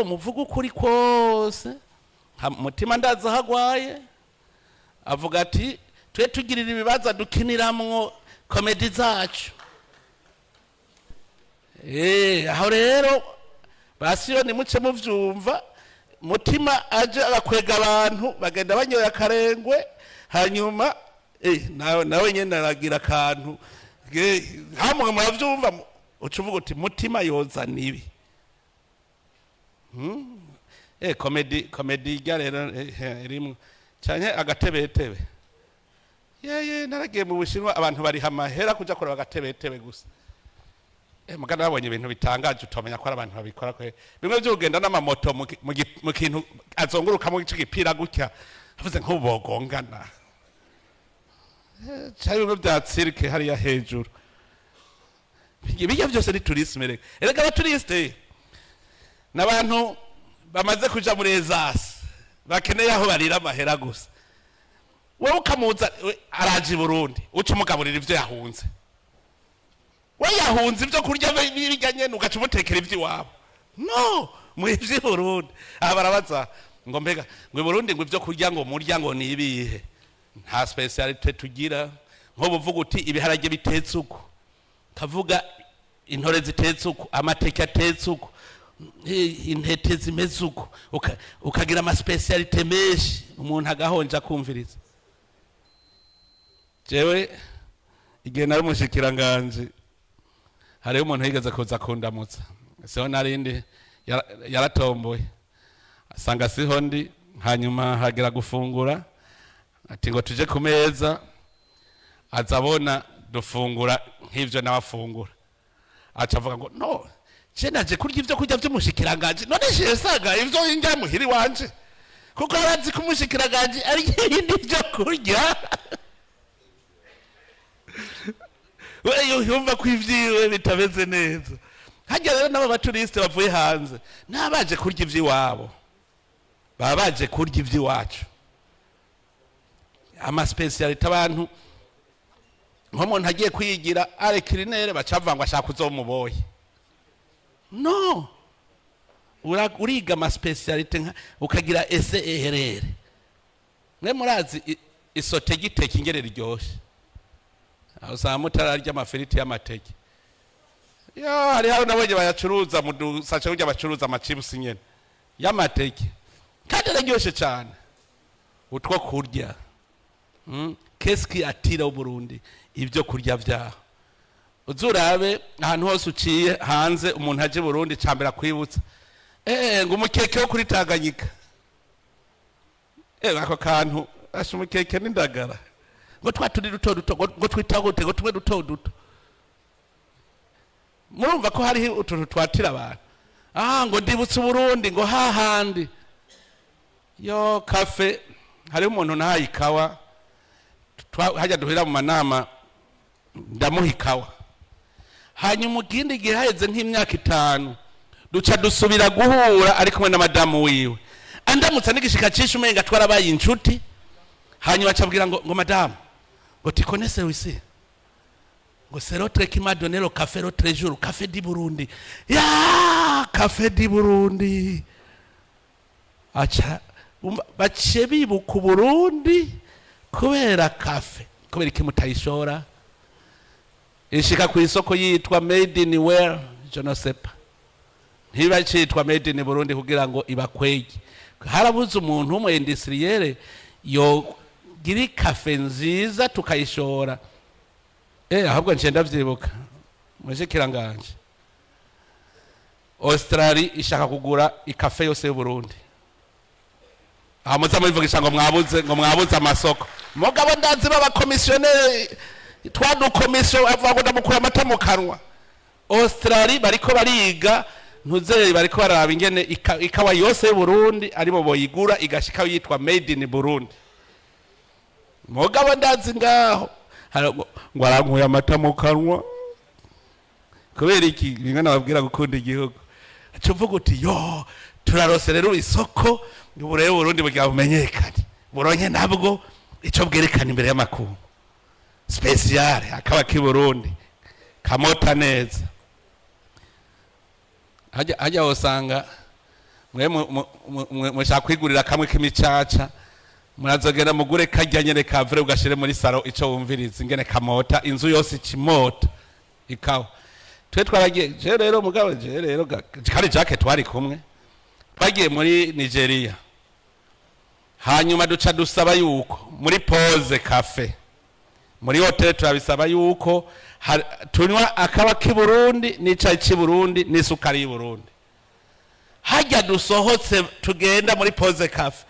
Muvuga ukuri kose. Mutima ndazi aho agwaye, avuga ati twe tugirira ibibaza dukiniramwo comédie zacu. Aho rero basiyoni muce muvyumva. Mutima aje agakwega abantu bagenda banyoye akarengwe, hanyuma nawe nyene aragira akantu. Hamwe muravyumva, uca uvuga uti mutima yozana ibi. Comédie irya rero irimwo canke agatebetebe. Yeye, naragiye mu Bushinwa, abantu bariha amahera kuja kuraba agatebetebe gusa. Mugana babonye ibintu bitangaje, utomenya ko ari abantu babikora kwe. Bimwe vy'ugenda n'amamoto mu kintu azungurukamo c'igipira gutya, avuze nk'ubu bogongana. Canke bimwe vya cirque hariya hejuru. Bijya vyose ni tourisme. Reka erega aba touristes n'abantu bamaze kuja muri ezasi, bakeneye aho barira amahera gusa. Wowe ukamuza araje i Burundi, uca umugaburira ivyo yahunze. We yahunze ivyo kurya birya nyene, ugaca umutekera ivy'iwabo. No mu ivy'i Burundi aha barabaza ngo mbega ngo i Burundi ngo ivyo kurya ngo murya ngo ni ibihe? Nta spécialité tugira. Nko buvuga uti ibiharage bitetse uko, kavuga intore zitetse uko, amateke atetse uko, intete zimeze uko, ukagira ama spécialités menshi, umuntu agahonja akumviriza. Jewe igihe nari umushikiranganje, hariho umuntu yigeze kuza kundamutsa, siho narindi, yaratomboye asanga siho ndi. Hanyuma hagera gufungura, ati ngo tuje ku meza, aza abona dufungura nk'ivyo nawe afungura, aca avuga ngo no je naje kurya ivyo kurya vy'umushikiranganje, none je nsanga ivyo indya muhiri wanje, kuko arazi ko umushikiranganje ari ibindi vyo kurya. We yumva ko ivyiwe bitameze neza. Harya rero n'abo ba touristes bavuye hanze n'abaje kurya ivy'iwabo, baba baje kurya ivy'iwacu, ama spécialités. Abantu nk'umuntu agiye kwigira art culinaire, bacavuga ngo ashaka kuzomuboye. No uriga ama spécialités ukagira ese erere. Mwe murazi isote giteke ingere riryoshe, aho usanga mutararya amafiriti y'amateke. Yo hariho nabonye bayacuruza mu dusashe burya, bacuruza amachipusi nyene y'amateke kandi araryoshe cyane. Utwo kurya. Qu'est-ce qui attire au Burundi? Ibyo kurya vyaho. Uzurabe ahantu hose uciye hanze, umuntu aje i Burundi, cambere akwibutsa ngo umukeke wo kuri Tanganyika. Ako kantu asha umukeke n'indagara, ngo twa turi duto duto, ngo twita gute, ngo tumwe duto duto. Murumva ko hariho utuntu twatira abantu. Ngo ndibutse Uburundi, ngo hahandi yo café. Hariho umuntu nahaye ikawa, hajya duhera mu manama, ndamuha ikawa. Hanyuma ikindi gihe haheze nk'imyaka 5, duca dusubira guhura ari kumwe na madamu wiwe, andamutsa n'igishika cyinshi, umenga twarabaye inshuti. Hanyuma acabwira ngo madamu, ngo tu connais celui-ci? Ngo c'est l'autre qui m'a donné le café l'autre jour, café du Burundi. Ya café du Burundi, aca umva baciye bibuka Uburundi kubera café. Kubera iki mutayishora ishika ku isoko yitwa made in where, je ne sais pas, ntiba citwa made in Burundi kugira ngo ibakwege? Harabuze umuntu w'umu industriel yogira ikafe nziza tukayishora? Ahubwo nce ndavyibuka, mushikiranganje, Australie ishaka kugura ikafe yose y'Uburundi. Aha muza mubivugisha ngo mwabuze amasoko, mugabo ndazi b'abakomisiyoneri twadukomisiyo avuga ngo ndamukura amata mu kanwa. Australie bariko bariga ntuzeye, bariko bararaba ingene ikawa yose y'Uburundi aribo boyigura, igashika yitwa made in Burundi. Mugabo ndazi ngaho ngo arankuye amata mu kanwa. Kubera iki? Bimwe nababwira, gukunda igihugu. Aca uvuga uti yo turarose rero isoko. Ubu rero Burundi bugira bumenyekane, buronke nabwo ico bwerekana imbere y'amakungu, spécial akaba k'i Burundi kamota neza. Hajya wosanga Mwe mushaka kwigurira kamwe k'imicaca, murazogenda mugure karya nyene kavure, ugashire muri salon, ico wumviriza ingene kamota, inzu yose ikimota ikawa. Twe twaragiye, je rero mugabo, je rero kari Jacques twari kumwe, twagiye muri Nigeria, hanyuma duca dusaba yuko muri pause café muri hôtel, turabisaba yuko tunywa akaba k'i Burundi n'icayi c'i Burundi n'isukari y'i Burundi. Hajya dusohotse tugenda muri pause café,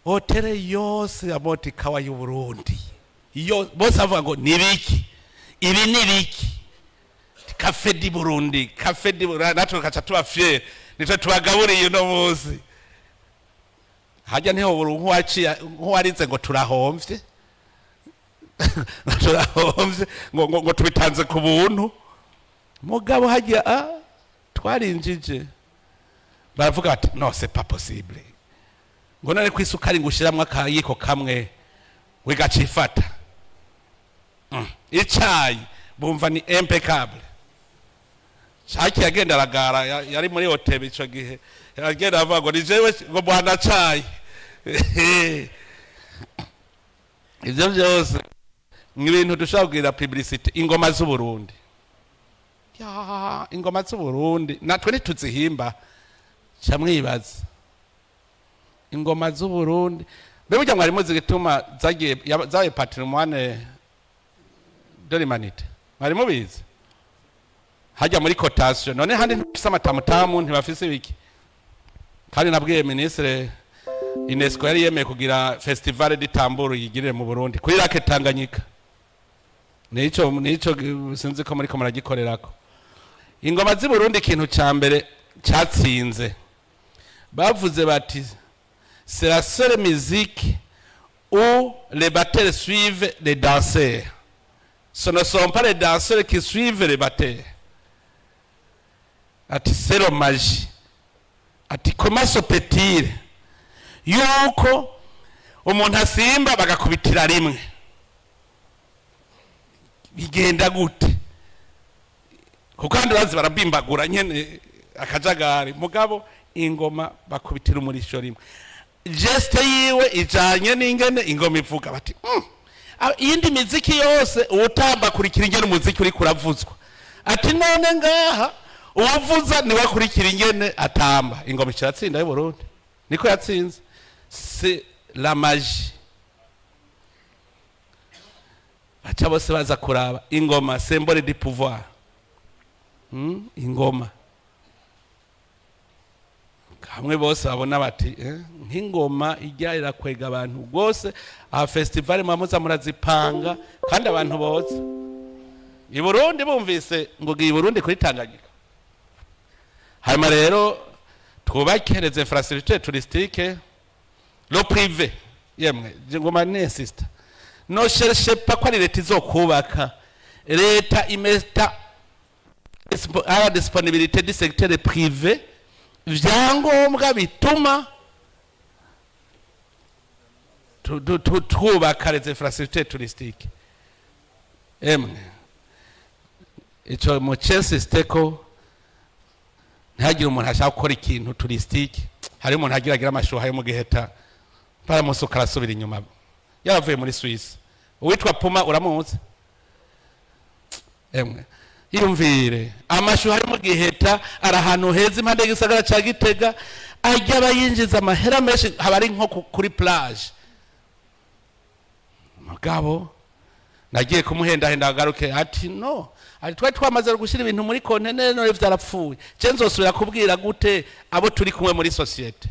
hôtel yose ya mota ikawa y'u Burundi. Iyo bose bavuga ngo nibiki ibi, nibiki? Café du Burundi, café du Burundi. Natwe tukaca tuba fier, nitwe tubagaburiye uno munsi. Hajya niho buri nk'uwaciye nk'uwarize ngo turahomvye, turahomvye, ngo tubitanze ku buntu. Mugabo hajya twarinjije, baravuga bati: "Non, c'est pas possible." Ngo none ko isukari ngo ushiramwo akayiko kamwe wigacifata. Icayi bumva ni impeccable. Shaki yagenda aragara, yari muri hôtel ico gihe, yagenda avuga ngo ni jewe, ngo bwana cayi. Ivyo byose ni ibintu dushobora kugira publicité. Ingoma z'Uburundi, ya ingoma z'Uburundi natwe ntituzihimba. Ca mwibaza ingoma z'Uburundi, mbe burya mwari muzi igituma zagiye zabaye patrimoine de l'humanité? Mwari mubizi? Hajya muri cotation, none handi ntibafise amatamutamu, ntibafise ibiki? Kandi nabwiye ministre, UNESCO yari yemeye kugira festival du tambour yigirire mu Burundi kuri lac Tanganyika. Nico sinzi ko muriko muragikorerako. Ingoma z'i Burundi, ikintu ca mbere cyatsinze, bavuze bati: "C'est la seule musique où les batteurs suivent les danseurs, ce ne sont pas les danseurs qui suivent les batteurs." Ati: "C'est la magie." Ati: "Comment se peut-il yuko umuntu asimba bagakubitira rimwe? Bigenda gute?" Kuko kandi bazi barabimbagura nyene akajagari, mugabo ingoma bakubitira umurisho rimwe, geste yiwe ijanye n'ingene ingoma ivuga. Bati: Iyindi miziki yose uwutamba akurikira ingene umuziki uriko uravuzwa." Ati: "None ngaha uwuvuza niwe akurikira ingene atamba." Ingoma ikiratsinda y'u Burundi, niko yatsinze, c'est la magie. Baca bose baza kuraba ingoma, symbole du pouvoir. Ingoma hamwe bose babona bati nk'ingoma ijya irakwega abantu rwose. Aha festival muba murazipanga, kandi abantu boza i Burundi bumvise ngo ugiye i Burundi kuri Tanganyika. Hanyuma rero twubake les infrastructures touristiques, le privé. Yemwe, ngoma n'insista, ne cherchez pas ko ari leta izokubaka. Leta imeta à la disponibilité du secteur privé vyangombwa bituma twubaka les infrastructures touristiques. Emwe, ico mucensiste ko ntihagire umuntu ashaka gukora ikintu touristique. Hari umuntu agira agira amashuha yo mu Giheta, baramusuka arasubira inyuma, yaravuye muri Suisse, uwitwa Puma, uramuzi? Emwe, yumvire amashuha yo mu Giheta, ari ahantu heza impande y'igisagara ca Gitega, ajya aba yinjiza amahera menshi, haba ari nko kuri plage. Mugabo nagiye kumuhendahenda agaruke, ati: "No, ati twari twamaze gushyira ibintu muri conteneur, none vyarapfuye. Je nzosubira kubwira gute abo turi kumwe muri société?"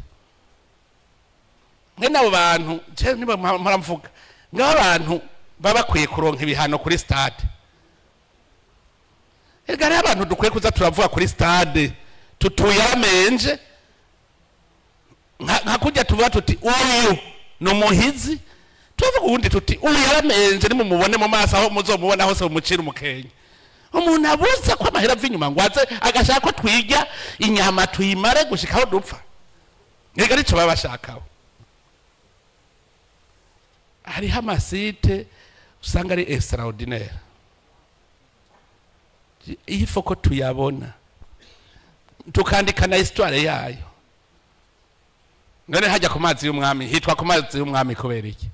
Mwe n'abo bantu, je niba mpora mvuga ngaho, abantu baba bakwiye kuronka ibihano kuri stade. Erega hariho abantu dukwiye kuza turavuga kuri stade, tutuyamenje nka kurya tuvuga tuti: "Uyu ni umuhizi." Tuvuga uwundi tuti: "Uyu yaramenje, nimumubone mu maso, aho muzomubona hose mumucire umukenke." Umuntu abuza ko amahera ava inyuma ngo aze agashaka ko twirya inyama tuyimare gushika aho dupfa. Erega nico baba bashakaho. Hariho ama sites usanga ari extraordinaire, il faut ko tuyabona, tukandika na histoire yayo. None hajya ku mazi y'umwami hitwa ku mazi y'umwami kubera iki?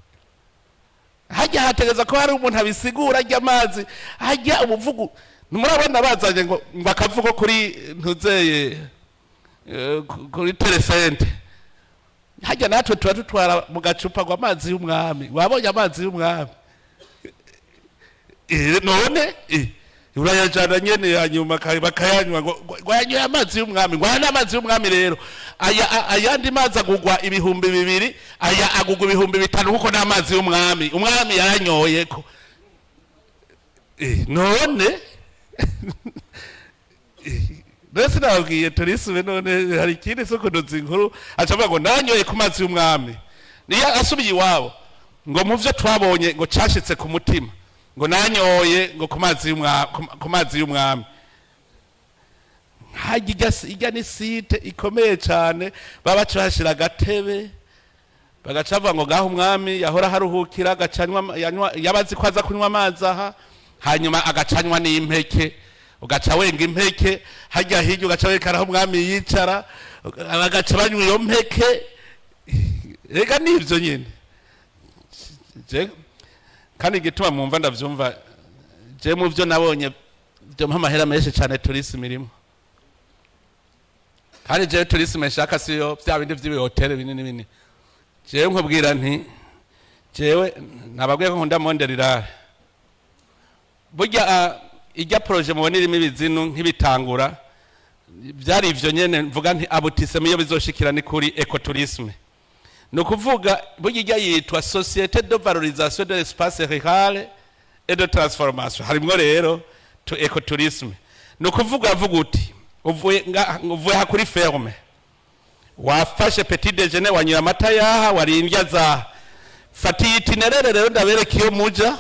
Hajya hategeza ko hari umuntu abisigura. Ajya amazi hajya ubuvugu, murabona bazanye ngo akavugo kuri ntuzeye, kuri teresente. Hajya natwe tuba dutwara mu gacupa ngo amazi y'umwami, wabonye amazi y'umwami. None urayajana nyene, hanyuma bakayanywa ngo yanyoye amazi y'umwami, ngo aya ni amazi y'umwami. Rero aya ayandi mazi agugwa 2000, aya agugwa 5000, kuko ni amazi y'umwami, umwami yaranyoyeko. None mbese nababwiye tourisme. None hari ikindi so kunoza inkuru, aca avuga ngo nanyoye ku mazi y'umwami. Niyo asubiye iwabo, ngo mu vyo twabonye ngo cashitse ku mutima, ngo nanyoye ngo ku mazi y'umwami, ku mazi y'umwami. Hajya ijya ni site ikomeye cyane, baba baca bahashira agatebe, bagaca bavuga ngo ngaho umwami yahora haruhukira, agacanywa yanywa, yabazi ko aza kunywa amazi aha, hanyuma agacanywa n'impeke, ugaca wenga impeke hajya hirya, ugaca werekana aho umwami yicara, bagaca banywa iyo mpeke. Rega nivyo nyene. Kandi igituma mwumva ndavyumva, je mu vyo nabonye vyompa amahera menshi cane, tourisme irimo. Kandi jewe tourisme nshaka siyo vya bindi vy'ibihoteli binini binini. Jewe nkubwira nti jewe nababwiye ko nkunda monde rural. Burya ijya projet mubona irimo ibizinu nk'ibitangura, byari ivyo nyene mvuga nti aboutissement iyo bizoshikira ni kuri écotourisme. Ni ukuvuga burya ijya yitwa Société de valorisation de l'espace rural et de transformation, harimwo rero tu écotourisme. Ni ukuvuga avuga uti uvuye ha kuri ferme, wafashe petit déjeuner, wanyoye amata yaha, wariye indya zaha, fata iyi itinéraire rero ndabereka iyo muja.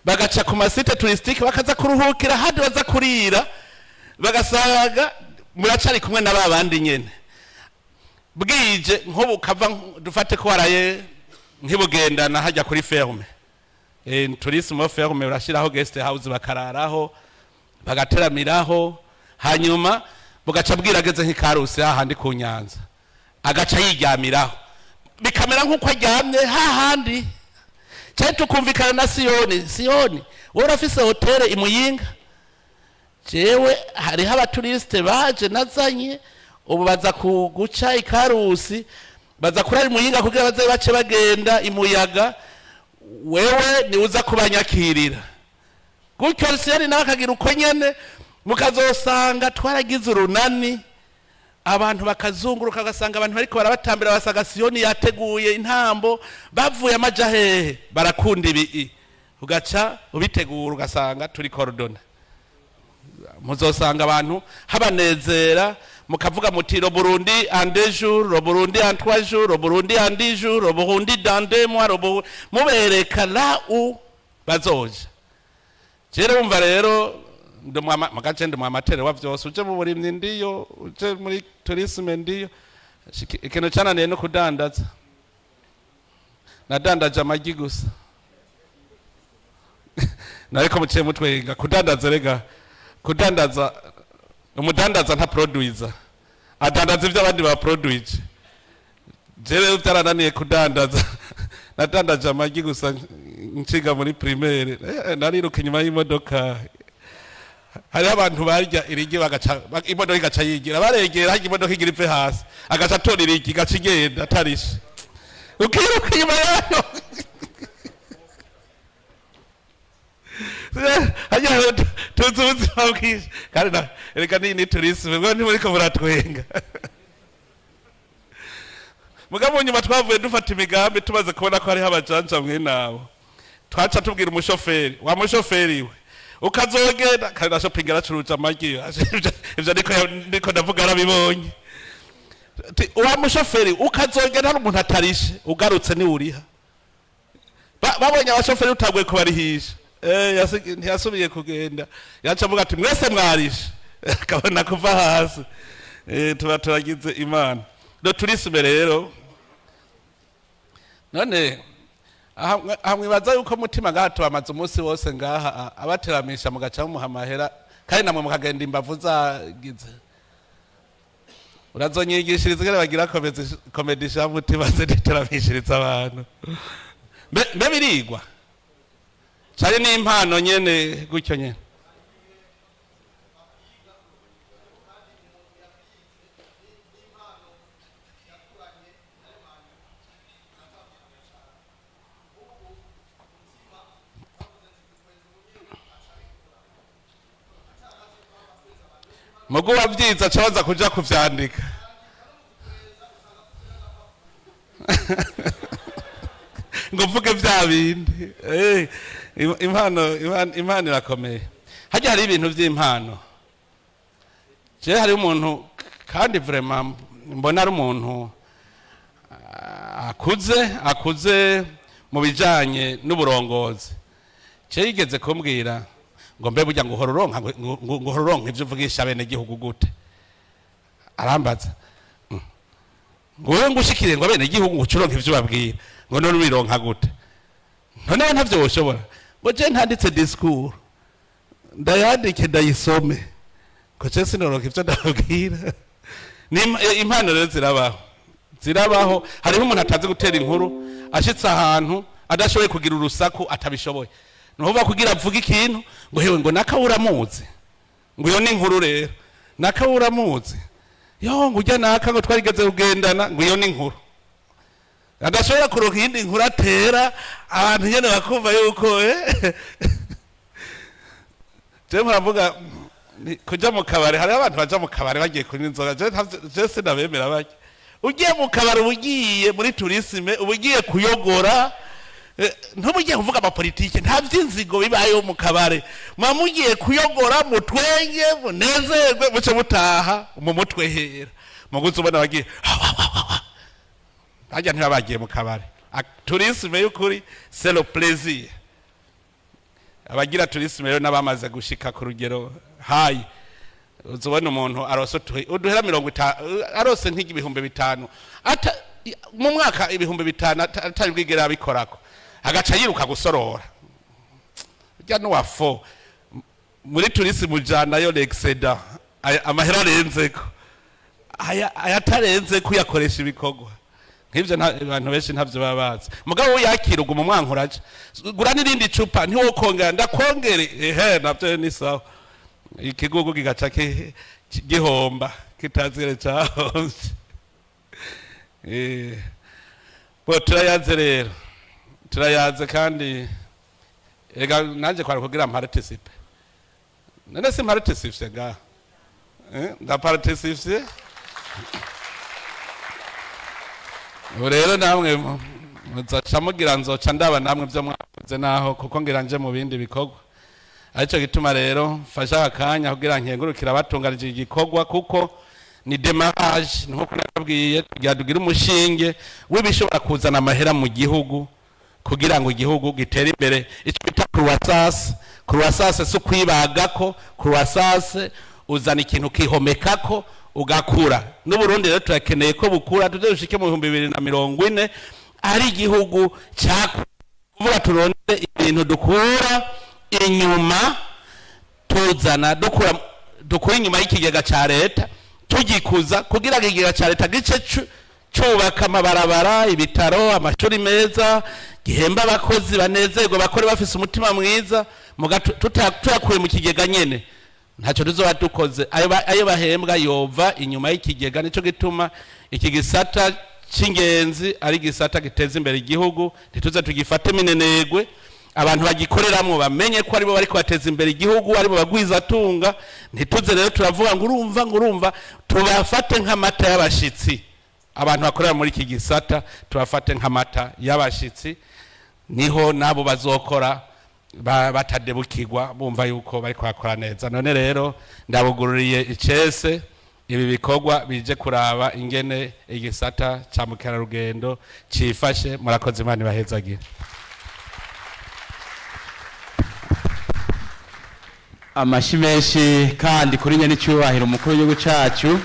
Bagaca ku ma sites touristiques, bakaza kuruhukira ahandi, baza kurira, bagasanga muracari kumwe na ba bandi nyene. Bwije nk'ubu kava, dufate ko waraye ntibugendana hajya kuri ferme, tourisme ferme, urashiraho guest house, bakararaho, bagateramiraho, hanyuma bugaca bwirageze nk'ikarusi hahandi ku nyanza, agaca yiryamiraho, bikamera nk'uko aryamye hahandi. Cyari tukumvikana na Siyoni: "Siyoni, wowe urafise hôtel imuyinga, jewe hariho aba touristes baje nazanye ubu, baza kuguca ikarusi, baza kurara imuyinga kugira baze bace bagenda imuyaga, wewe niwe uza kubanyakirira." Gutyo Siyoni nawe akagira uko nyene, mukazosanga twaragize urunani, abantu bakazunguruka, bagasanga abantu bariko barabatambira, basaga Siyoni yateguye intambo, bavuye amaja hehe, barakunda ibi, ugaca ubitegura, ugasanga turi coordonnés. Muzosanga abantu habanezera, mukavuga muti "Le Burundi en 2 jours, le Burundi en 3 jours, le Burundi en 10 jours, le Burundi dans 2 mois, le Burundi", mubereka là où bazoja. Rero wumva rero mugace ndi mwamatere wa vyose, uje mu burimyi ndiyo, uje muri tourisme ndiyo. Ikintu cananiye no kudandaza, nadandaje amagi gusa, nariko muciye mutwenga. Kudandaza, rega kudandaza, umudandaza nta produiza, adandaza ivyo abandi ba produije. Je rero vyarananiye kudandaza, nadandaje amagi gusa. Nshiga muri primaire, nariruka inyuma y'imodoka. Hariho abantu barya irigi, bagaca imodoka igaca yigira, baregera harya imodoka igira ipfe hasi, agaca atora irigi, igaca igenda atarishe, ukiruka inyuma yayo. Hajya tuzi ubuzima bwinshi kandi reka ni tourisme bwo ntimuriko muratwenga. Mugabo nyuma twavuye dufata imigambi, tumaze kubona ko hariho abajanja mwene abo, twaca tubwira umushoferi: "Wa mushoferi we, ukazogenda", kandi na shopping yaracuruje amagi, ivyo niko ndavuga arabibonye. "Wa mushoferi, ukazogenda hari umuntu atarishe, ugarutse ni uriha." Babonye abashoferi utaguye kubarihisha, ntiyasubiye kugenda, yaca avuga ati "Mwese mwarishe", akabona kuva hasi. Tuba turagize imana. Le tourisme rero, none aha mwibaza yuko mutima ngaha tubamaze umunsi wose ngaha, abateramisha, mugaca mumuha amahera, kandi namwe mukagenda imbavu zagize. Urazonyigishiriza ingene bagira comédie shamutima, ze niteramishiriza abantu. Mbe birigwa cari n'impano nyene gutyo nyene? Mugu wavyize aca baza kuja kuvyandika ngo mvuge vya bindi. Impano irakomeye. Hajya hari ibintu vy'impano. Je hari umuntu, kandi vraiment mbona ari umuntu akuze mu bijanye n'uburongozi. Je yigeze kumbwira ngo: "Mbe burya ngo uhora uronka ngo uhora uronka ivyo uvugisha bene gihugu gute?" Arambaza ngo: "Wewe ngo ushikire ngo bene gihugu ngo ucuronka ivyo ubabwira, ngo none ubironka gute? None we ntavyo woshobora?" Ngo: "Je ntanditse discours, ndayandike, ndayisome, ngo je sinoronka ivyo ndababwira." Ni impano rero zirabaho, zirabaho. Hariho umuntu atazi gutera inkuru, ashitse ahantu adashoboye kugira urusaku, atabishoboye. Nuhuva kugira avuge ikintu ngo: "Hewe," ngo, "naka uramuzi?" Ngo iyo ni inkuru rero. "Naka uramuzi?" Yo, ngo: "Ujya naka," ngo, "twarigeze kugendana." Ngo iyo ni inkuru. Adashobora kuronka iyindi nkuru atera abantu nyene bakumva yuko je muravuga kuja mu kabare. Hariho abantu baja mu kabare bagiye kunywa inzoga. Je sinabemera. Bajya ugiye mu kabare, uba ugiye muri tourisme, uba ugiye kuyogora, ntuba ugiye kuvuga amapolitike. Nta vy'inzigo bibayeho mu kabare. Muba mugiye kuyogora, mutwenge, munezerwe, muce mutaha mu mutwe hera. Muguzi ubona bagiye harya, ntibaba bagiye mu kabare. Tourisme y'ukuri, c'est le plaisir. Abagira tourisme rero n'abamaze gushika ku rugero hayi. Uzubona umuntu arose uduhera 50, arose nk'ibihumbi 5 mu mwaka, 5000 atari bwigera abikorako, agaca yiruka gusorora urya n'uwafo. Muri tourisme ujanayo l'excédent, amahera arenzeko. Aya ayatarenze kuyakoresha ibikorwa nk'ivyo abantu benshi ntavyo baba bazi. Mugabo uyakira uguma umwankuraje: "Gura n'irindi cupa, ntiwokongera, ndakwongere." Ehe, navyo ni sawa. Ikigugu kigaca gihomba kitazire cahomvye. Bo turayaze rero, turayaze. Kandi ega nanje kwari kugira mparticipe. None si mparticipe ngaha? Ndaparticipe ubu rero. Namwe muzoca mugira, nzoca ndaba namwe ibyo mwakoze, naho kuko ngira nje mu bindi bikorwa. Aricyo gituma rero mfashe aka kanya kugira nkengurukire abatunganije igikorwa, kuko ni démarrage. Nkuko nababwiye, tugira tugire umushinge w'ibishobora kuzana amahera mu gihugu kugira ngo igihugu gitere imbere, icyo bita croissance. Croissance si ukwibagako, croissance uzana ikintu ukihomekako ugakura. N'Uburundi rero turakeneye ko bukura, tuze dushike mu 2040 ari igihugu cyakuvuga. Turonde ibintu dukura inyuma tuzana, dukura inyuma y'ikigega ca leta, tugikuza kugira ngo ikigega ca leta gice cubaka amabarabara, ibitaro, amashuri meza, gihemba abakozi, banezerwe, bakore bafise umutima mwiza. Muga tuyakuye mu kigega nyene, ntacyo tuzoba dukoze. Ayo bahembwa yova inyuma y'ikigega. Nico gituma iki gisata c'ingenzi ari igisata giteza imbere igihugu. Ntituze tugifate minenegwe. Abantu bagikoreramwo bamenye ko aribo bariko bateza imbere igihugu, aribo bagwizatunga. Ntituze rero turavuga ngo urumva, ngo urumva. Tubafate nk'amata y'abashitsi. Abantu bakorera muri iki gisata tubafate nk'amata y'abashitsi, niho nabo bazokora batadebukirwa, bumva yuko bariko bakora neza. None rero ndabugururiye icese ibi bikorwa bije kuraba ingene igisata ca mukerarugendo cifashe. Murakoze, Imana ibahezagire. Amashi menshi kandi kuri nyene icyubahiro umukuru w'igihugu cacu.